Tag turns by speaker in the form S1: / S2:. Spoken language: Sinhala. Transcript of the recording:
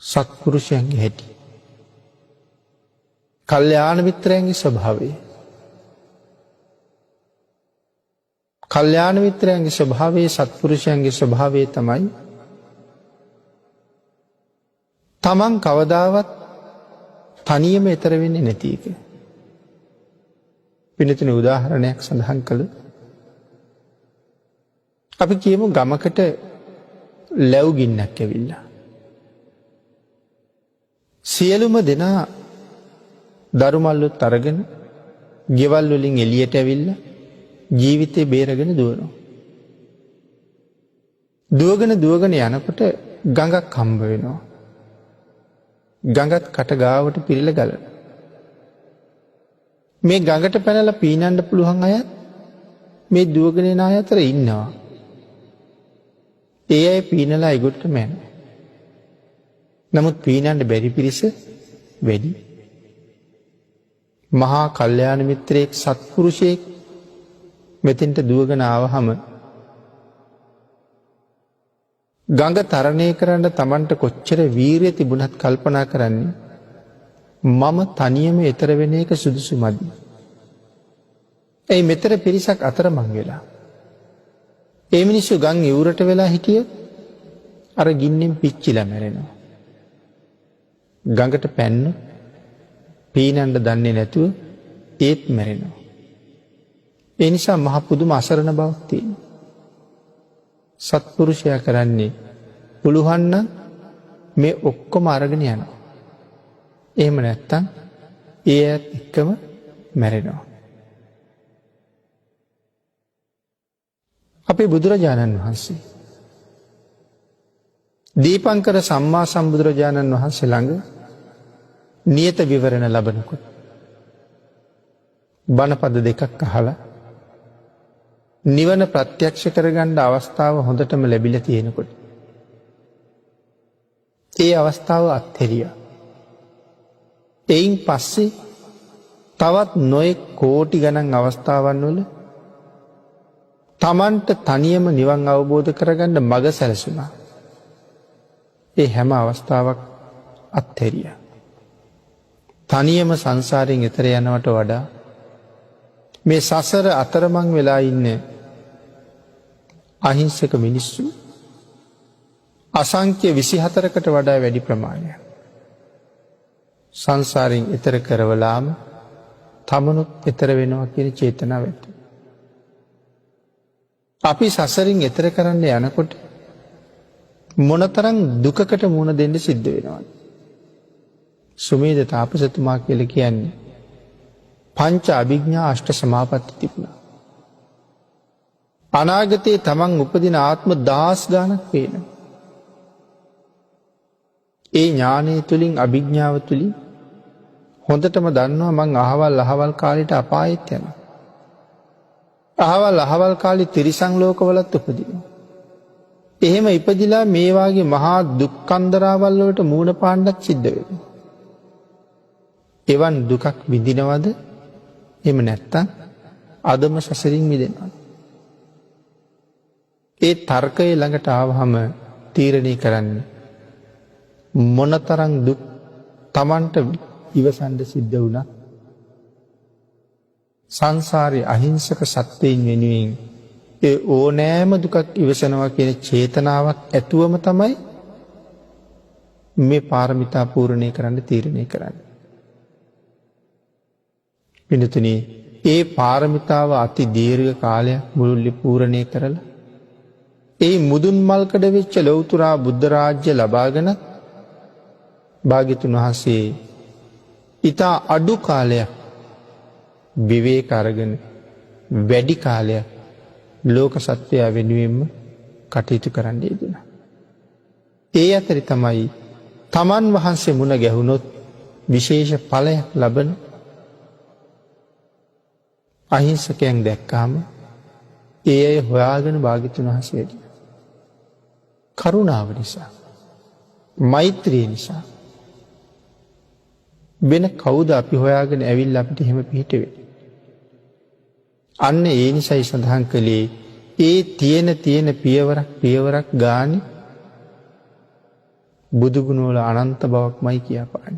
S1: සත්පුරුෂයන්ගේ හැටි. කල්යාණ මිත්‍රයන්ගේ ස්වභාවය. කල්යාණ මිත්‍රයන්ගේ ස්වභාවය සත්පුරුෂයන්ගේ ස්වභාවය තමයි තමන් කවදාවත් තනියම එතර වෙන්නේ නැති එක. පින්නතුනි උදාහරණයක් සඳහන් කළොත් අපි කියමු ගමකට ලැව් ගින්නක් ඇවිල්ලා. සියලුම දෙනා දරුමල්ලුත් අරගෙන ගෙවල් වලින් එළියට ඇවිල්ලා ජීවිතේ බේරගෙන දුවනවා. දුවගෙන දුවගෙන යනකොට ගඟක් හම්බ වෙනවා. ගඟත් කට ගාවට පිරিলা ගලන. මේ ගඟට පැනලා පීනන්න පුළුවන් අයත් මේ දුවගෙන එන අය අතර ඉන්නවා. ඒ අය පීනලා ඒගොල්ලන්ටම යනවා. නමුත් පීනන්න බැරි පිරිස වැඩි. මහා කල්යාණ මිත්‍රයෙක් සත්පුරුෂයෙක් මෙතෙන්ට දුවගෙන ආවහම ගඟ තරණය කරන්න Tamanට කොච්චර වීරිය තිබුණත් කල්පනා කරන්නේ මම තනියම එතර වෙන එක සුදුසු මදි. ඒ මෙතර පිරිසක් අතරමං වෙලා. ඒ මිනිස්සු ගම් ඉවුරට වෙලා හිටියොත් අර ගින්නෙන් පිච්චිලා මැරෙනවා. ගඟට පැන්නොත් පීනන්න දන්නේ නැතුව ඒත් මැරෙනවා. ඒ නිසා මහ පුදුම අසරණ බවක් තියෙනවා. සත්පුරුෂයා කරන්නේ පුළුවන් නම් මේ ඔක්කොම අරගෙන යනවා. එහෙම නැත්තම් ඒ අයත් එක්කම මැරෙනවා. අපේ බුදුරජාණන් වහන්සේ දීපංකර සම්මා සම්බුදුරජාණන් වහන්සේ ළඟ නියත විවරණ ලබනකොට බණපද දෙකක් අහලා නිවන ප්‍රත්‍යක්ෂ කරගන්න අවස්ථාව හොඳටම ලැබිලා තියෙනකොට ඒ අවස්ථාව අත්හැරියා. එයින් පස්සේ තවත් නොයෙක් කෝටි ගණන් අවස්ථාවන් වල තමන්ට තනියම නිවන් අවබෝධ කරගන්න මඟ සැලසුණා. ඒ හැම අවස්ථාවක් අත්හැරියා. තනියම සංසාරයෙන් එතර යනවට වඩා මේ සසර අතරමං වෙලා ඉන්න අහිංසක මිනිස්සු අසංඛ්‍ය 24කට වඩා වැඩි ප්‍රමාණයක් සංසාරයෙන් එතර කරවලාම තමනුත් එතර වෙනවා කියන චේතනාව ඇති. අපි සසරින් එතර කරන්න යනකොට මොනතරම් දුකකට මුහුණ දෙන්න සිද්ධ වෙනවද? සුමේද තාපසතුමා කියලා කියන්නේ පංච අභිඥා අෂ්ට සමාපatti තිබුණා. අනාගතයේ තමන් උපදින ආත්ම දහස් ගාණක් පේනවා. ඒ ඥානය තුලින් අභිඥාව තුලින් හොඳටම දන්නවා මං අහවල් අහවල් කාලෙට අපායෙත් යනවා. අහවල් අහවල් කාලේ තිරිසන් ලෝකවලත් උපදිනවා. එහෙම ඉපදිලා මේ වාගේ මහා දුක්ඛන්දරාවල් වලට මූණ පාන්නත් සිද්ධ වෙනවා. එවන් දුකක් විඳිනවද? එහෙම නැත්තම් අදම සසරින් මිදෙනවද? ඒ තර්කය ළඟට ආවහම තීරණය කරන්නේ මොනතරම් දුක් Tamanට ඉවසන්න සිද්ධ වුණත් සංසාරේ අහිංසක සත්වයින් වෙනුවෙන් ඒ ඕනෑම දුකක් ඉවසනවා කියන චේතනාවක් ඇතුවම තමයි මේ පාරමිතා පූර්ණේ කරන්න තීරණය කරන්නේ. පින්තුනි, ඒ පාරමිතාව අති දීර්ඝ කාලයක් මුළුල්ලේ පූර්ණේ කරලා ඒ මුදුන් මල්කඩ වෙච්ච ලෞතුරා බුද්ධ රාජ්‍ය ලබාගෙන භාග්‍යතුන් වහන්සේ ඊතා අඩු කාලයක් විවේක අරගෙන වැඩි කාලයක් ලෝක සත්වයා වෙනුවෙන්ම කටයුතු කරන්න යෙදුණා. ඒ අතරේ තමයි තමන් වහන්සේ මුණ ගැහුනොත් විශේෂ ඵලයක් ලබන අහිංසකයන් දැක්කාම ඒ අය හොයාගෙන භාග්‍යතුන් වහන්සේ වැඩියා. කරුණාව නිසා, මෛත්‍රිය නිසා වෙන කවුද අපි හොයාගෙන ඇවිල්ලා අපිට එහෙම පිහිට වෙන්නේ? අන්න ඒ නිසයි සඳහන් කළේ ඒ තියෙන තියෙන පියවරක් පියවරක් ගානේ බුදුගුණ වල අනන්ත බවක්මයි කියාපාන්නේ.